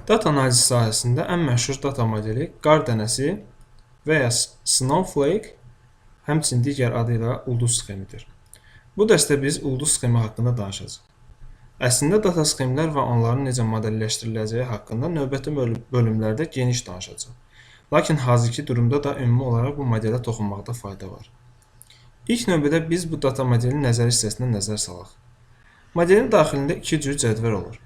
Data analizi sahəsində ən məşhur data modeli qar dənəsi və ya Snowflake, həmçinin digər adı ilə ulduz sxemidir. Bu dərsdə biz ulduz sxemi haqqında danışacağıq. Əslində data sxemlər və onların necə modelləşdiriləcəyi haqqında növbəti bölümlərdə geniş danışacağıq. Lakin hazırki durumda da ümumi olaraq bu modelə toxunmaqda fayda var. İlk növbədə biz bu data modelin nəzəri hissəsinə nəzər salaq. Modelin daxilində iki cür cədvəl olur.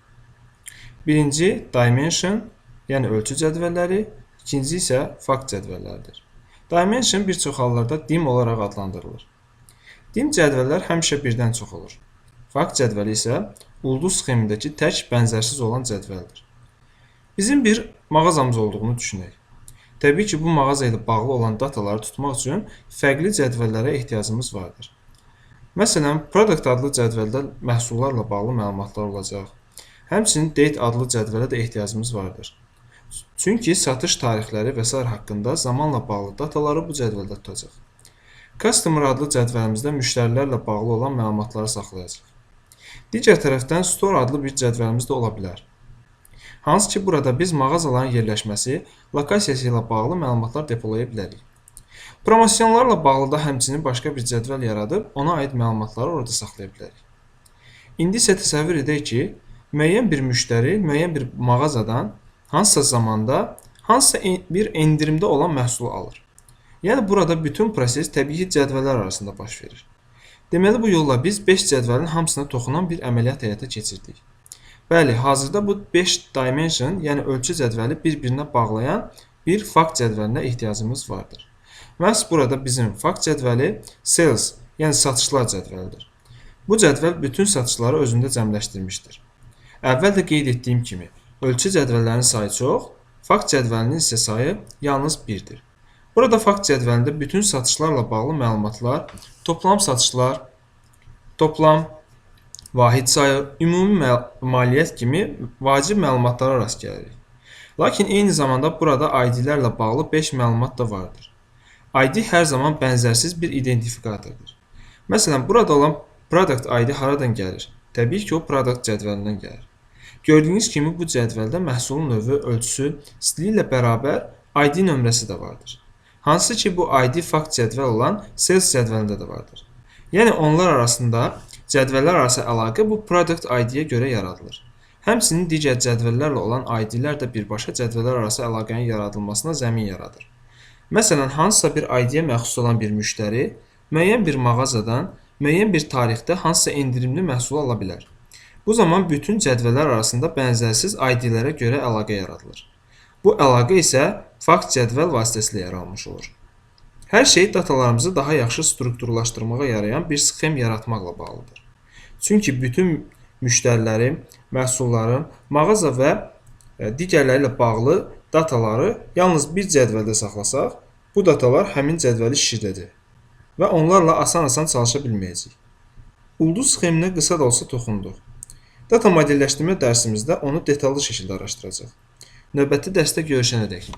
Birinci dimension, yəni ölçü cədvəlləri, ikinci isə fakt cədvəlləridir. Dimension bir çox hallarda dim olaraq adlandırılır. Dim cədvəllər həmişə birdən çox olur. Fakt cədvəli isə ulduz sxemindəki tək bənzərsiz olan cədvəldir. Bizim bir mağazamız olduğunu düşünək. Təbii ki, bu mağaza ilə bağlı olan dataları tutmaq üçün fərqli cədvəllərə ehtiyacımız vardır. Məsələn, product adlı cədvəldə məhsullarla bağlı məlumatlar olacaq. Həmçinin date adlı cədvələ də ehtiyacımız vardır. Çünki satış tarixləri və sair haqqında zamanla bağlı dataları bu cədvəldə tutacaq. Customer adlı cədvəlimizdə müştərilərlə bağlı olan məlumatları saxlayacaq. Digər tərəfdən store adlı bir cədvəlimiz də ola bilər. Hansı ki, burada biz mağazaların yerləşməsi, lokasiyası ilə bağlı məlumatlar depolaya bilərik. Promosyonlarla bağlı da həmçinin başqa bir cədvəl yaradıb ona aid məlumatları orada saxlaya bilərik. İndi isə təsəvvür edək ki, müəyyən bir müştəri müəyyən bir mağazadan hansısa zamanda hansısa bir endirimdə olan məhsulu alır. Yəni burada bütün proses təbii ki, cədvəllər arasında baş verir. Deməli bu yolla biz 5 cədvəlin hamısına toxunan bir əməliyyat həyata keçirdik. Bəli, hazırda bu 5 dimension, yəni ölçü cədvəli bir-birinə bağlayan bir fakt cədvəlinə ehtiyacımız vardır. Məhz burada bizim fakt cədvəli sales, yəni satışlar cədvəlidir. Bu cədvəl bütün satışları özündə cəmləşdirmişdir. Əvvəl də qeyd etdiyim kimi, ölçü cədvəllərinin sayı çox, fakt cədvəlinin isə sayı yalnız birdir. Burada fakt cədvəlində bütün satışlarla bağlı məlumatlar, toplam satışlar, toplam vahid sayı, ümumi maliyyət kimi vacib məlumatlara rast gəlirik. Lakin eyni zamanda burada ID-lərlə bağlı 5 məlumat da vardır. ID hər zaman bənzərsiz bir identifikatordur. Məsələn, burada olan product ID haradan gəlir? Təbii ki, o product cədvəlindən gəlir. Gördüyünüz kimi bu cədvəldə məhsulun növü, ölçüsü, stili ilə bərabər ID nömrəsi də vardır. Hansı ki, bu ID fakt cədvəl olan sales cədvəlində də vardır. Yəni onlar arasında cədvəllər arası əlaqə bu product ID-yə görə yaradılır. Həmçinin digər cədvəllərlə olan ID-lər də birbaşa cədvəllər arası əlaqənin yaradılmasına zəmin yaradır. Məsələn, hansısa bir ID-yə məxsus olan bir müştəri müəyyən bir mağazadan müəyyən bir tarixdə hansısa endirimli məhsulu ala bilər. Bu zaman bütün cədvəllər arasında bənzərsiz ID-lərə görə əlaqə yaradılır. Bu əlaqə isə fakt cədvəl vasitəsilə yaranmış olur. Hər şey datalarımızı daha yaxşı strukturlaşdırmağa yarayan bir sxem yaratmaqla bağlıdır. Çünki bütün müştərilərin, məhsulların, mağaza və digərləri ilə bağlı dataları yalnız bir cədvəldə saxlasaq, bu datalar həmin cədvəli şişirdəcək və onlarla asan-asan çalışa bilməyəcəyik. Ulduz sxeminə qısa da olsa toxunduq. Data modelləşdirmə dərsimizdə onu detallı şəkildə araşdıracağıq. Növbəti dərsdə görüşənədək.